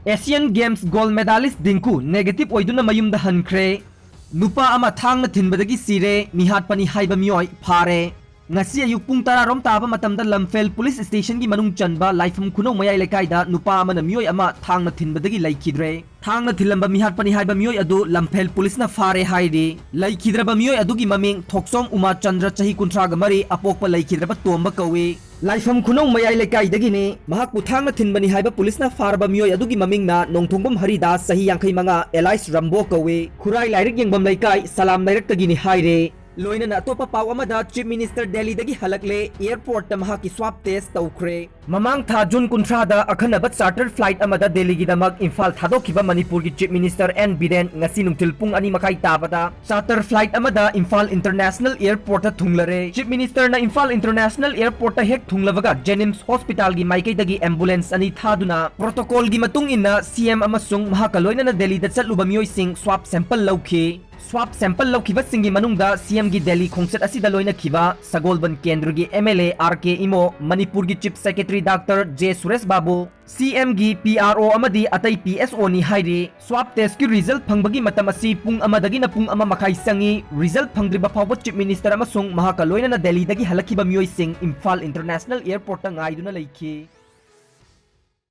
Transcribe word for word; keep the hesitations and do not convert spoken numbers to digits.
Asian Games gold medalist Dingko negative ꯑꯣꯏꯗꯨꯅ ꯃꯌꯨꯝꯗ ꯍꯟꯈ꯭ꯔꯦ꯫ ꯅꯨꯄꯥ ꯑꯃ ꯊꯥꯡꯅ ꯊꯤꯟꯕꯗꯒꯤ ꯁꯤꯔꯦ, ꯃꯤꯍꯥꯠꯄꯅꯤ ꯍꯥꯏꯕ ꯃꯤꯑꯣꯏ ꯐꯥꯔꯦ꯫ ꯉꯁꯤ ꯑꯌꯨꯛ ꯄꯨꯡ ꯇꯔꯥ ꯔꯣꯝ ꯇꯥꯕ ꯃꯇꯝꯗ ꯂꯝꯐꯦꯜ ꯄꯨꯂꯤꯁ ꯁ꯭ꯇꯦꯁꯟꯒꯤ ꯃꯅꯨꯡ ꯆꯟꯕ ꯂꯥꯏꯐꯝ ꯈꯨꯅꯧ ꯃꯌꯥꯏ ꯂꯩꯀꯥꯏꯗ ꯅꯨꯄꯥ ꯑꯃꯅ ꯃꯤꯑꯣꯏ ꯑꯃ ꯊꯥꯡꯅ ꯊꯤꯟꯕꯗꯒꯤ ꯂꯩꯈꯤꯗ꯭ꯔꯦ꯫ ꯊꯥꯡꯅ ꯊꯤꯜꯂꯝꯕ ꯃꯤꯍꯥꯠꯄꯅꯤ ꯍꯥꯏꯕ ꯃꯤꯑꯣꯏ ꯑꯗꯨ ꯂꯝꯐꯦꯜ ꯄꯨꯂꯤꯁꯅ ꯐꯥꯔꯦ ꯍꯥꯏꯔꯤ꯫ ꯂꯩꯈꯤꯗ꯭ꯔꯕ ꯃꯤꯑꯣꯏ ꯑꯗꯨꯒꯤ ꯃꯃꯤꯡ ꯊꯣꯛꯆꯣꯝ ꯎꯃꯥ ꯆꯟꯗ꯭ꯔ, ꯆꯍꯤ ꯀꯨꯟꯊ꯭ꯔꯥꯒ ꯃꯔꯤ, ꯑꯄꯣꯛꯄ ꯂꯩꯈꯤꯗ꯭ꯔꯕ ꯇꯣꯝꯕ ꯀꯧꯏ꯫ ꯂꯥꯏꯐꯝ ꯈꯨꯅꯧ ꯃꯌꯥꯏ ꯂꯩꯀꯥꯏꯗꯒꯤꯅꯤ꯫ ꯃꯍꯥꯛꯄꯨ ꯊꯥꯡꯅ ꯊꯤꯟꯕꯅꯤ ꯍꯥꯏꯕ ꯄꯨꯂꯤꯁꯅ ꯐꯥꯔꯕ ꯃꯤꯑꯣꯏ ꯑꯗꯨꯒꯤ ꯃꯃꯤꯡꯅ ꯅꯣꯡꯊꯣꯡꯕꯝ ꯍꯔꯤꯗꯥꯁ, ꯆꯍꯤ ꯌꯥꯡꯈꯩ ꯃꯉꯥ, alias ꯔꯝꯕꯣ ꯀꯧꯏ꯫ ꯈꯨꯔꯥꯏ ꯂꯥꯏꯔꯤꯛ ꯌꯦꯡꯐꯝ ꯂꯩꯀꯥꯏ, ꯁꯂꯥꯝ ꯂꯩꯔꯛꯇꯒꯤꯅꯤ ꯍꯥꯏꯔꯦ꯫ ꯂꯣꯏꯅꯅ ꯑꯇꯣꯞꯄ ꯄꯥꯎ ꯑꯃꯗ, Chief Minister ꯗꯦꯜꯂꯤꯗꯒꯤ ꯍꯜꯂꯛꯂꯦ, airportꯇ ꯃꯍꯥꯛꯀꯤ swab test ꯇꯧꯈ꯭ꯔꯦ꯫ ꯃꯃꯥꯡ ꯊꯥ ꯖꯨꯟ ꯀꯨꯟꯊ꯭ꯔꯥꯗ ꯑꯈꯟꯅꯕ charter flight ꯑꯃꯗ ꯗꯦꯜꯂꯤꯒꯤꯗꯃꯛ ꯏꯝꯐꯥꯜ ꯊꯥꯗꯣꯛꯈꯤꯕ ꯃꯅꯤꯄꯨꯔꯒꯤ Chief Minister ꯑꯦꯟ ꯕꯤꯔꯦꯟ ꯉꯁꯤ ꯅꯨꯡꯊꯤꯜ ꯄꯨꯡ ꯑꯅꯤ ꯃꯈꯥꯏ ꯇꯥꯕꯗ charter flight ꯑꯃꯗ Imphal International Airportꯇ ꯊꯨꯡꯂꯔꯦ꯫ Chief Ministerꯅ Imphal International Airportꯇ ꯍꯦꯛ ꯊꯨꯡꯂꯕꯒ JNIMS hospitalꯒꯤ ꯃꯥꯏꯀꯩꯗꯒꯤ ambulance ꯑꯅꯤ ꯊꯥꯗꯨꯅ protocolꯒꯤ ꯃꯇꯨꯡ ꯏꯟꯅ ꯁꯤ ꯑꯦꯝ ꯑꯃꯁꯨꯡ ꯃꯍꯥꯛꯀ ꯂꯣꯏꯅꯅ ꯗꯦꯜꯂꯤꯗ ꯆꯠꯂꯨꯕ ꯃꯤꯑꯣꯏꯁꯤꯡ swab sample ꯂꯧꯈꯤ꯫ Swab sample ꯂꯧꯈꯤꯕꯁꯤꯡꯒꯤ ꯃꯅꯨꯡꯗ ꯁꯤ ꯑꯦꯝꯒꯤ ꯗꯦꯜꯂꯤ ꯈꯣꯡꯆꯠ ꯑꯁꯤꯗ ꯂꯣꯏꯅꯈꯤꯕ ꯁꯒꯣꯜꯕꯟ ꯀꯦꯟꯗ꯭ꯔꯒꯤ M L A R K Imo, ꯃꯅꯤꯄꯨꯔꯒꯤ Chief Secretary doctor J Suresh Babu, C ꯑꯦꯝꯒꯤ ꯄꯤ ꯑꯥꯔ ꯑꯣ ꯑꯃꯗꯤ ꯑꯇꯩ ꯄꯤ ꯑꯦꯁ ꯑꯣꯅꯤ ꯍꯥꯏꯔꯤ꯫ Swab testꯀꯤ result ꯐꯪꯕꯒꯤ ꯃꯇꯝ ꯑꯁꯤ ꯄꯨꯡ ꯑꯃꯗꯒꯤꯅ ꯄꯨꯡ ꯑꯃ ꯃꯈꯥꯏ ꯆꯪꯏ꯫ Result ꯐꯪꯗ꯭ꯔꯤꯕ ꯐꯥꯎꯕ Chief Minister ꯑꯃꯁꯨꯡ ꯃꯍꯥꯛꯀ ꯂꯣꯏꯅꯅ ꯗꯦꯜꯂꯤꯗꯒꯤ ꯍꯜꯂꯛꯈꯤꯕ ꯃꯤꯑꯣꯏꯁꯤꯡ ꯏꯝꯐꯥꯜ International Airportꯇ ꯉꯥꯏꯗꯨꯅ ꯂꯩꯈꯤ꯫